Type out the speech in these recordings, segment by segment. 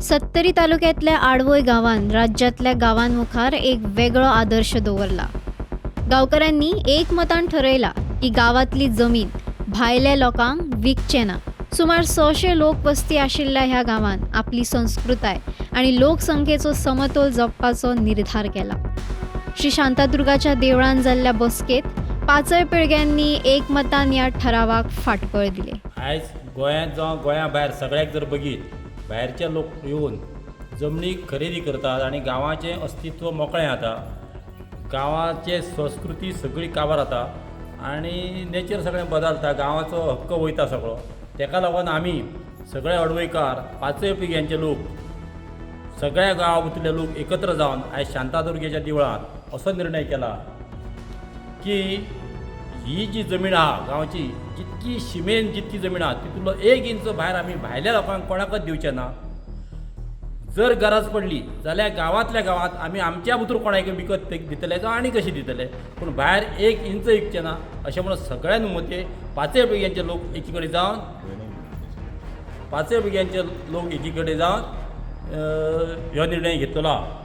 सत्तरी तालुक्यांतल्या आडवय गांवान राज्यांतल्या गांवां मुखार एक वेगळो आदर्श दवरला. गांवकऱ्यांनी एकमतान ठरयला की गांवांतली जमीन भायल्या लोकांक विकचे ना. सुमार 600 लोक वस्ती आशिल्ल्या ह्या गांवान आपली संस्कृताय आनी लोकसंख्येचो समतोल जपपाचो निर्धार केला. श्री शांतादुर्गाच्या देवळान जाल्ल्या बसकेत पांचय पिळग्यांनी एकमतान ह्या ठरावाक फाटबळ दिलें. आयज गोंयांत जावं गोंया भायर सगळ्याक जर बगीत, भायरचे लोक येवन जमनी खरेदी करतात आनी गांवाचें अस्तित्व मोकळें जाता, गांवाचे संस्कृती सगळी काबार जाता आनी नेचर सगळें बदलता, गांवाचो हक्क वयता सगळो. तेका लागून आमी सगळे अडवयकार, पांचय पिळग्यांचे लोक, सगळ्या गांवांतले लोक एकत्र जावन आयज शांतादुर्गेच्या देवळांत असो निर्णय केला की ही जी जमीन आहा गांवची, जितकी शिमेन जितकी जमीन आहा, तितूंतलो एक इंच भायर आमी भायल्या लोकांक कोणाकच दिवचे ना. जर गरज पडली जाल्यार गांवांतल्या गांवांत आमी आमच्या भितर कोणाक विकत दितले जावं आनी कशें दितले, पूण भायर एक इंच विकचे ना, अशें म्हणून सगळ्या नुमते पांचय पिळग्यांचे लोक एकी कडेन जावन, पांचय पिळग्यांचे लोक एकी कडेन जावन हो निर्णय घेतलेलो आहा.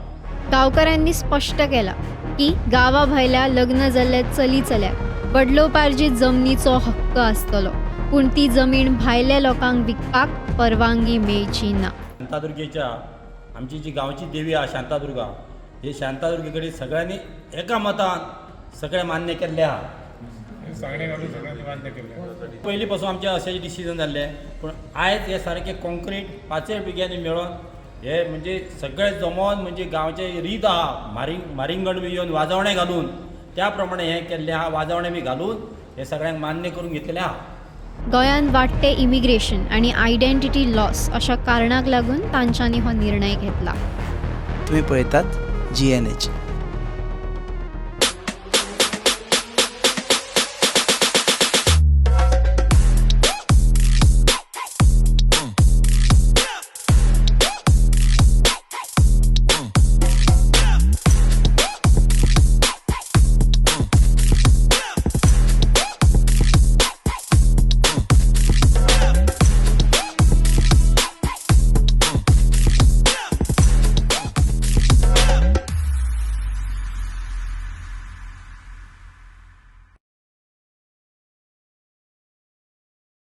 गांवकऱ्यांनी स्पश्ट केला की गांवा भायल्या लग्न जाल्ल्या चली चल्याक वडलोपार्जीत जमनीचो हक्क आसतलो, पूण ती जमीन भायल्या लोकांक विकपाक परवानगी मेळची ना. शांतादुर्गेच्या, आमची जी गांवची देवी आहा शांतादुर्गा, हे शांतादुर्गे कडेन सगळ्यांनी एका मतान सगळें मान्य केल्लें आहा. सांगणे घालून सगळ्यांनी मान्य केल्लें. पयलीं पासून आमचें अशें डिसिजन जाल्लें, पूण आयज हे सारकें कॉन्क्रीट पांचय पिळग्यांनी मेळोन हे म्हणजे सगळे जमोन, म्हणजे गांवचे रीत आहा, मारिंगण बी येवन वाजवणें घालून त्या प्रमाणे हें केल्लें आहा. वाजवणें बी घालून हे सगळ्यांक मान्य करून घेतलेलें आहा. गोंयांत वाडटे इमिग्रेशन आनी आयडेंटिटी लॉस अशा कारणाक लागून तांच्यांनी हो निर्णय घेतला. तुम्ही पळयतात जीएनएच.